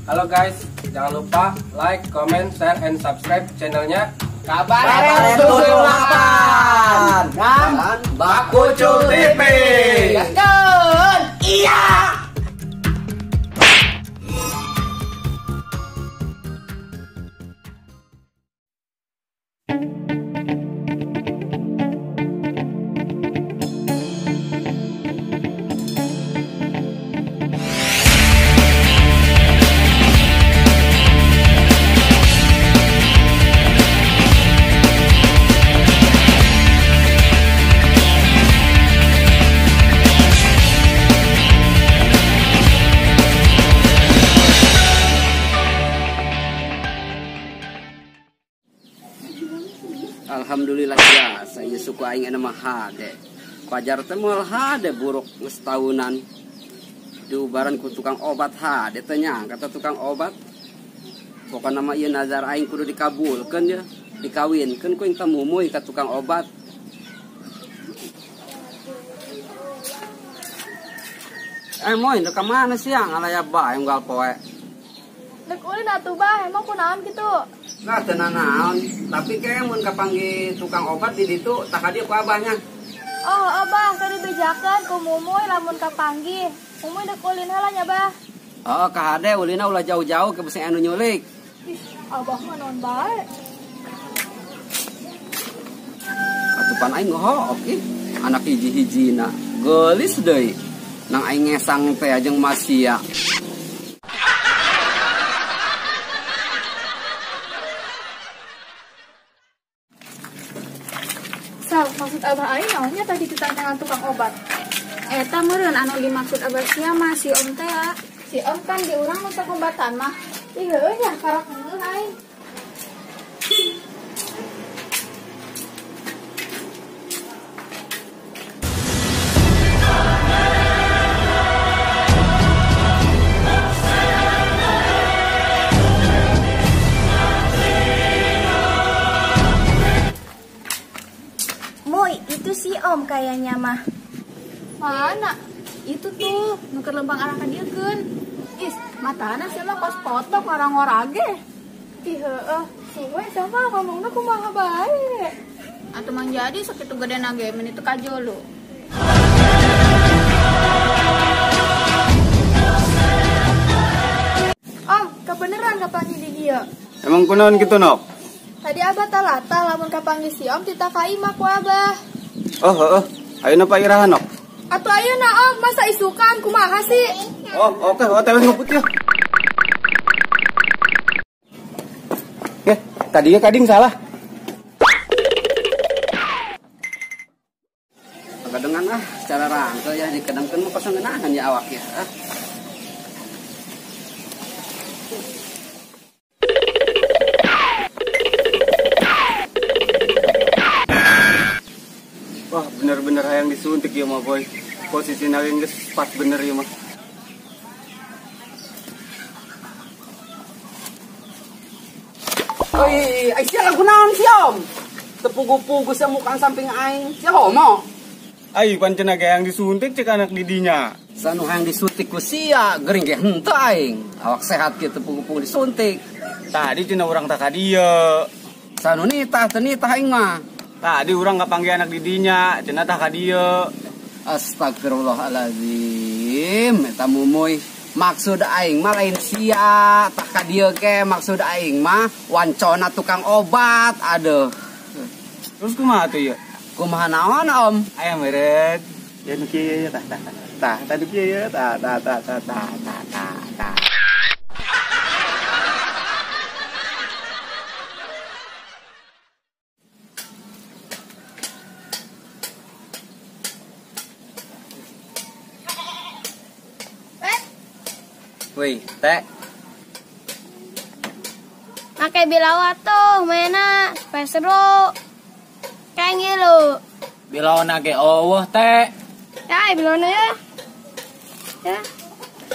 Halo guys, jangan lupa like, comment, share, and subscribe channelnya Kabar 78 dan Bakucul TV. Gaskeun. Iya. Alhamdulillah ya, saya suku aing ena mah hade. Pajar teh moal hade buruk geus tahunan. Diubaran ku tukang obat hade teh nya, kata tukang obat. Pokona mah ieu nazar aing kudu dikabulkeun ye, dikawinkeun ku aing teh mumuy ka tukang obat. Moy, ka mana siang alaya bae unggal poe? Dek ulin atuh bah, emang kunaon kitu? Nah, teu nanaon, tapi kayak mun kapanggih tukang obat di ditu tak ka dieu ku abahnya. Oh, abah, tadi bejakeun ku Mumuy lamun kapanggih. Mumuy dek ulin heula nya, Bah. Oh, ka hade ulina ulah jauh-jauh ke besi anu nyulik. Ih, abah mah naon bae. Atupan aing ngohook ih, anak hiji-hijina. Geulis deui. Nang aing ngesang teh jeung masia. Sal, maksud abah aing naonnya tadi ditantangan tukang obat? Eta meureun anu dimaksud abah sia mah si om teh ya. Si om kan di urang nu pengobatan mah. Ih heueuh nya karak heueuh aing. Itu si om kayaknya mah. Mana? Itu tuh, nuker lempang arah ka dieu keun. Ih, matana sia mah kos potok ngorang-ngorage. Ih heueuh, si we sama ngomongna kumaha bae. Atuh mang jadi sakitu gedena ge mun itu kajolo. Om, kebeneran kapanggih di dieu. Emang kunaon kitu, Nok? Tadi abah talata lamun kapanggih si om tita ka imah ku abah. Oh, heeh. Ayeuna pa iraha, Nok? Atuh ayeuna om, masa isukan kumaha sih? Oh, oke, OTW ngeput ya. Tadinya kading salah. Kadengan ah, secara rangkel ya dikedengkeun mah kosong ngeunahan ya awak ya. Ah. Wah, bener-bener hayang disuntik ya mah boy. Posisi nage geus pas bener ya mah. Oi, ai sia lagu naon si om? Tepugu-pugu sia mukaan samping aing. Sia homo. Ai pancen ge hayang disuntik cek anak didinya. Sanu hayang disuntik ku sia, gering ge henteu aing. Awak sehat kieu tepugu-pugu disuntik. Tadi cenah urang tak ka dieu. Sanu nitah teu nitah aing mah. Tadi urang kapanggih anak didinya, cenah tah ka dieu. Astagfirullahalazim, eta mumuy. Maksud aing mah lain sia, tah ka dieu ge maksud aing mah wancona tukang obat, aduh. Terus kumaha tuh ieu? Kumaha naon, Om? Aya meureun. Ya nu kieu tah tah tah. Tah tah nu kieu tah tah tah tah tah tah tah. Wih, teh. Pakai bilawa tuh, mainnya supaya seru. Kayak gitu. Bilawana ge eueuh teh. Ya, bilawana ya. Ya.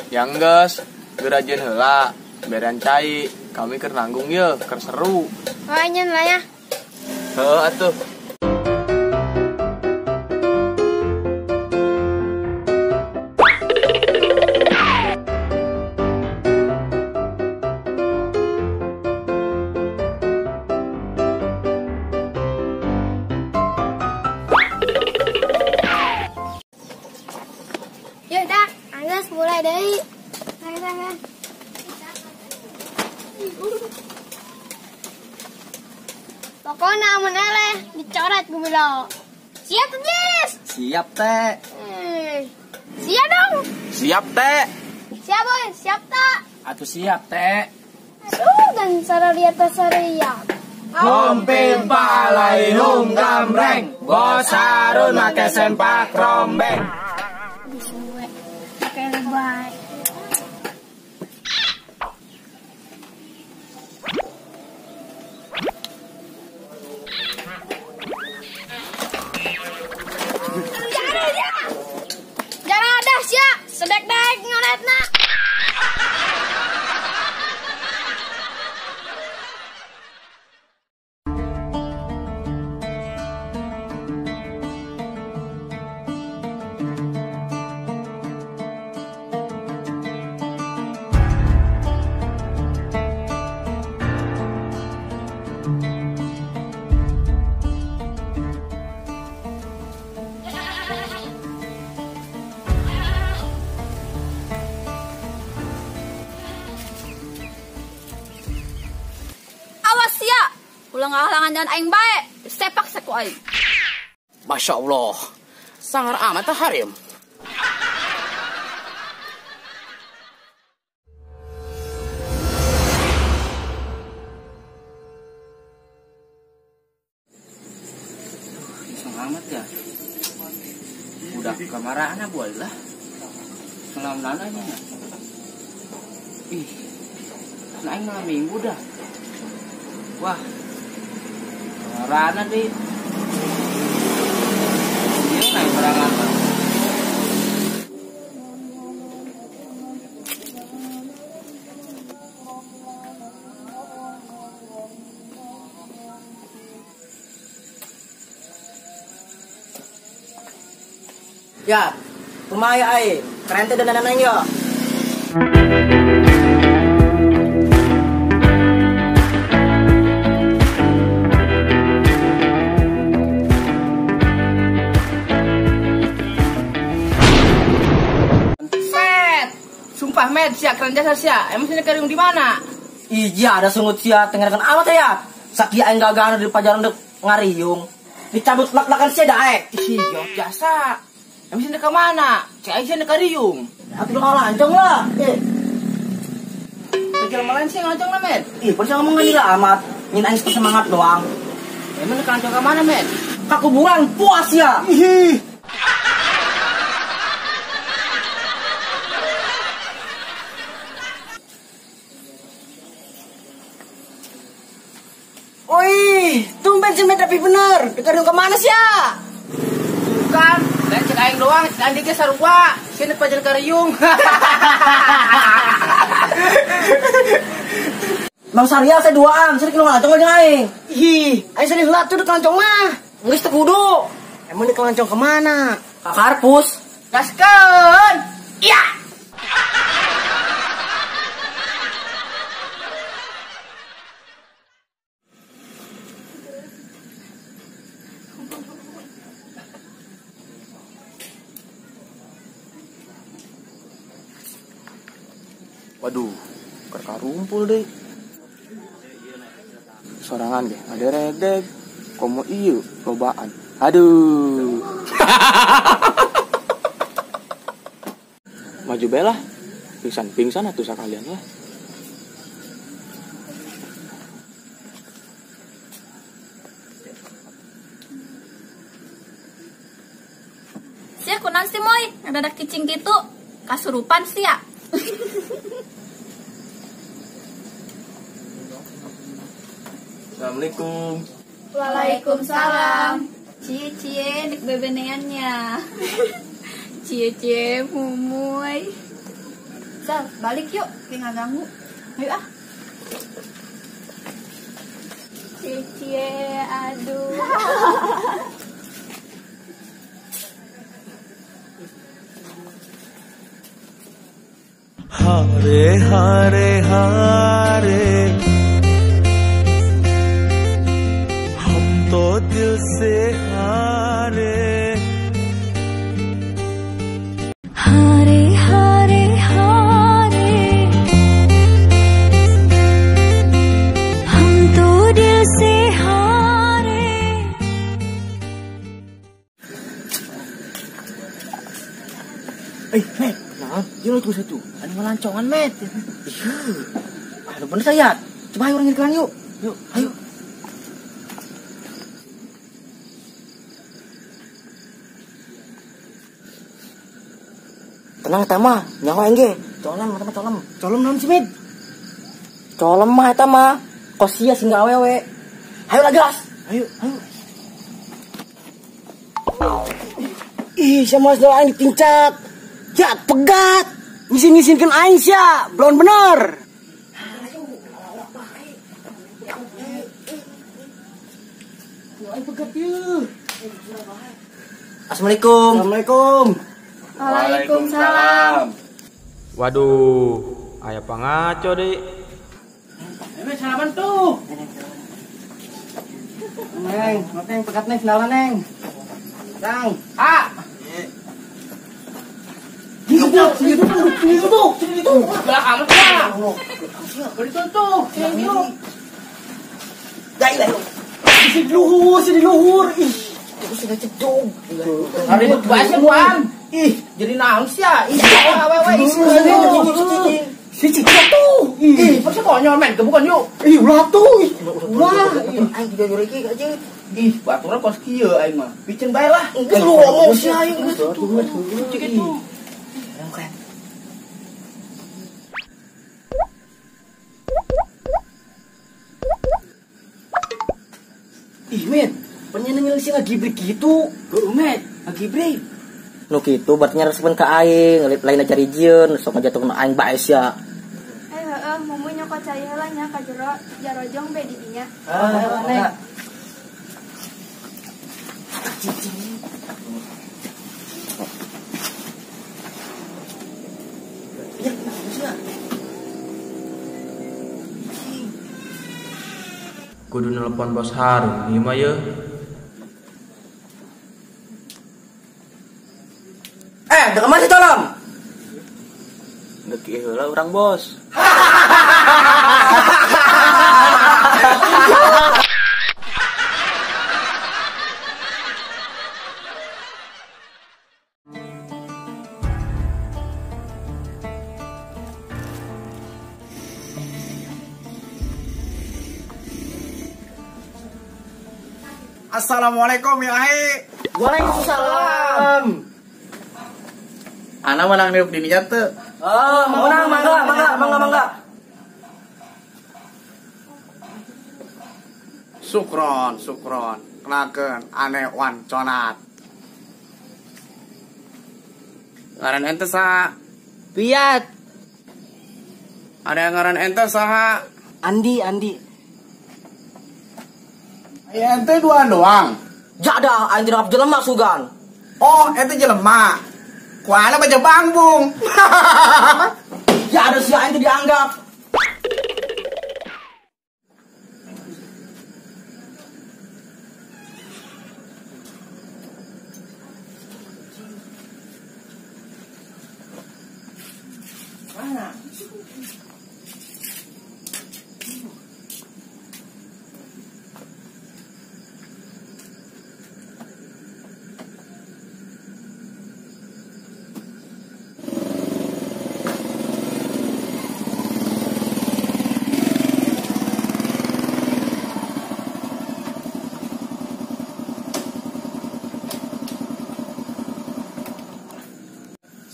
Yang geus, geura jeung heula, berean cai, kami keur nanggung ye, keur seru. Oh, nyen lah ya. Heuh atuh. Pokoknya amun eleh dicoret ku Bilo. Siap tuh, Jis? Siap, Teh. Siap dong. Siap, Teh. Siap, Boy. Siap, tak? Atuh siap, Teh. Aduh, dan sararia tasaria. Hompim palaihum gambreng, bos Harun make sempak rombeng. Disuwe, pakai lebay. Jangan ada sia, sedek-dek nyoretna. Ulah ngahalangan jalan aing bae, sepak saku aing. Masya Allah, sangar amat tah harim. Iseng amat ya. Udah kamarana boleh lah. Senam nana nya. Ih, aing malam minggu dah. Wah. Rana deh, ini naik perangan. Ya, kumaya ay, keren teh dandanan yo. Sumpah med, sia keren jasa sia. Emang sini keriung di mana? Iya, ada sungut sia tengerekan amat ya. Sakia aing gagahna di pajaran dek ngariung. Dicabut lak-lakan sia daek. Iya, jasa. Emang sini ke mana? Cek aing sini keriung. Atuh udah lancong lah. Kecil malan sih ngelancong lah, med. Ih, percaya ngomong gila amat. Nyin aing semangat doang. Emang ke lancong ke mana, med? Ka kuburan puas ya. Ih. Oi, tumben sih tapi bener. Dikariung kemana sih ya? Bukan, lain cek aing doang, cek aing ge sarua. Sini pajar kariung. Bang Saria saya duaan, sini kena ngelancong aja aing. Ih, aing sering lihat tuh di kelancong mah. Geus teu kudu. Emang di kelancong kemana? Ka karpus. Gaskeun. Iya. Waduh, kerkarumpul deh. Sorangan deh, ada redeg. Komo ieu lobaan. Aduh. Maju belah. Pingsan-pingsan atuh sakalian lah. Sia kunaon sih moy, ngadadak cicing gitu. Kasurupan sia. Assalamualaikum. Waalaikumsalam. Cie cie nek bebeneannya. Cie cie mumuy. Sal, balik yuk, kayak nggak ganggu. Ayo ah. Cie cie, aduh. Hare Hare Hare, हम तो दिल से हारे. Hare Hare Hare, Iya itu satu. Anu melancongan, Met. Iya. Aduh bener saya. Coba ayo orang ngirkelan yuk. Yuk, ayo. Tenang eta mah, nyawa aing ge. Colem eta mah colem. Colem naon sih, Met? Colem mah eta mah. Kos sia sing awewe. Ayo lah gas. Ayo, ayo. Ih, sama saudara aing ditincak. Ya, pegat. Ngisin-ngisinkeun aing sia, belum bener. Aing pegat ieu. Assalamualaikum. Assalamualaikum. Waalaikumsalam. Waduh, aya pangaco deui. Ayo salaman tuh. Neng, neng pegat neng senalan neng. Kang, ah. Itu. Belakang lu. Tuh. Sini lu. Dai lah. Sini luhur. Ih, terus sudah cedog. Ribut bae semuaan. Ih, jadi naon sia? Ih, awewe isi. Si cicak tuh. Ih, pasti konyol men, bukan yuk. Ih, ulah tuh. Ulah. Aing juga juriki aja. Ih, baturan kos kieu aing mah. Piceun bae lah. Geus lu ngomong sia aing geus. Cik itu. Ih, Met, penyenengnya sih ngagibrik gitu. Heeh, Met, ngagibrik. Nu kitu berarti nyaresepkeun ka aing, lain cari jieun, sok ngajatuhkeun aing bae sia. Eh, heeh, mumuy nyokot cai heula nya ka jero jarojong be di dinya. Ah, neng. Ya, sia. Kudu nelpon bos Harun ieu mah yeuh. Dek mana sih tolong? Dek ieu heula urang bos. Assalamualaikum ya ahi. Waalaikumsalam. Ana menang niup dininya teu. Oh, menang mangga mangga mangga mangga. Sukron, sukron. Kenakeun ane wanconat. Ngaran ente saha? Piat. Ada yang ngaran ente saha? Andi, Andi. Ya ente dua doang. Jadah, aing tidak jelema sugan. Oh, ente jelema. Kuana baca bangbung. Ya ada si aing teu dianggap. Mana?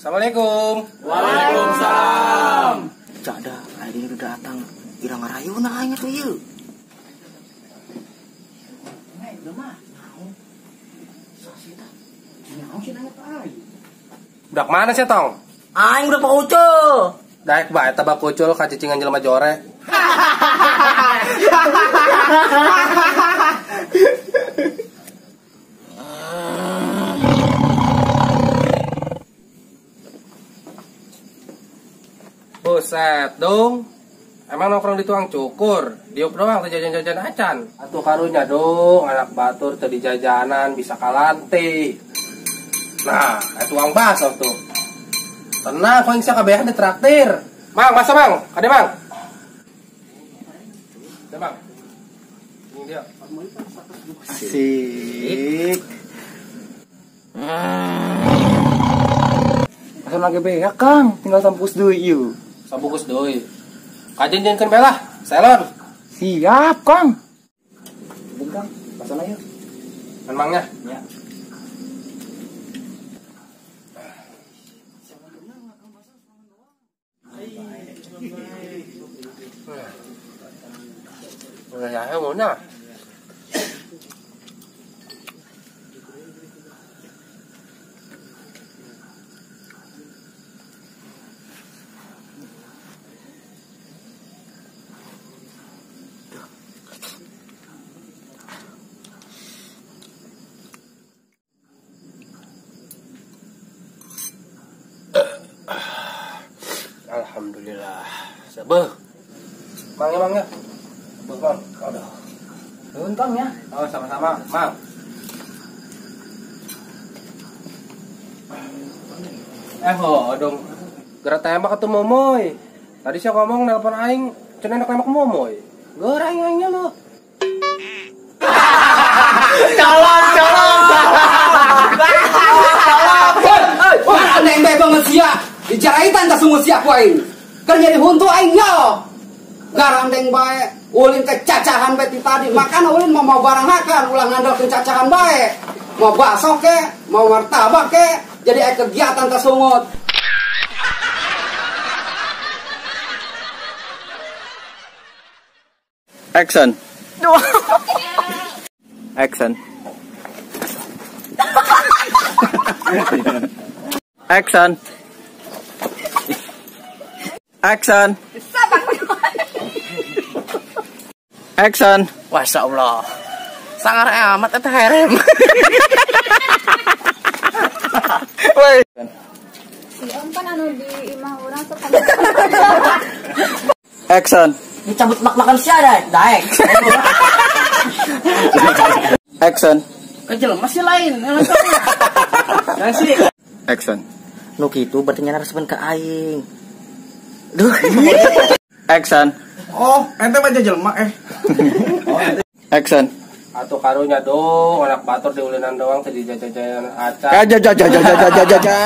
Assalamualaikum. Waalaikumsalam. Cada, aing udah datang. Ira ngarayuna aing atuh ieu. Neng, mah. Naon? Sasita. Naon sih nanya ka aing? Budak mana sih, Tong? Aing udah pakucul. Daek bae eta bakucul ka cicingan jelema jore. Buset dong. Emang nongkrong di tukang cukur, diuk doang teu jajan-jajan acan. Atuh karunya dong, anak batur teu di jajanan bisa kalanti. Nah, aya tukang bakso tuh. Tenang, kau yang kabehan ditraktir. Mang, masa mang? Kade mang? Kade mang? Ini dia. Asik. Asal lagi beak Kang, tinggal sampus deui ieu. Sabungkus deui. Kajen jieunkeun bae lah, selon. Siap Kang. Bung Kang, pasana yeuh. Memangnya? Ya. Udah ya, mau na. Alhamdulillah. Sebeh. Mang ya, Mang ya. Beuh, Mang. Aduh. Nuhun Kang ya. Oh, sama-sama, Mang. Oh, dong. Gerak tembak atau momoy. Tadi saya ngomong nelpon aing, cenah enak tembak momoy. Geura aing aingnya lu. Colong, colong. Colong. Wah, aneh bae banget sia. Dijaraitan ta sungut sia ku aing. Keur nyeri huntu aing nyaho. Garandeng bae, ulin teh cacahan bae ti tadi. Makana ulin mau mau barang hakan, ulah ngandalkeun cacahan bae. Mau bakso ke, mau martabak ke, jadi aya kegiatan ta sungut. Action. Action. Action. Action. Action. Masya Allah. Sangar amat eta herem. Woi. Si Om kan anu di imah urang sok Action. Dicabut mak-makan sia daek, daek. Action. Kecil masih lain. Nasi. Action. Nu kitu berarti nyana resepkeun ka aing. Duh. Action. Oh, ente mah jelema eh. Action. Atuh karunya dong, anak batur diulinan doang teh dijajajan acan. Jajajajajajajaja.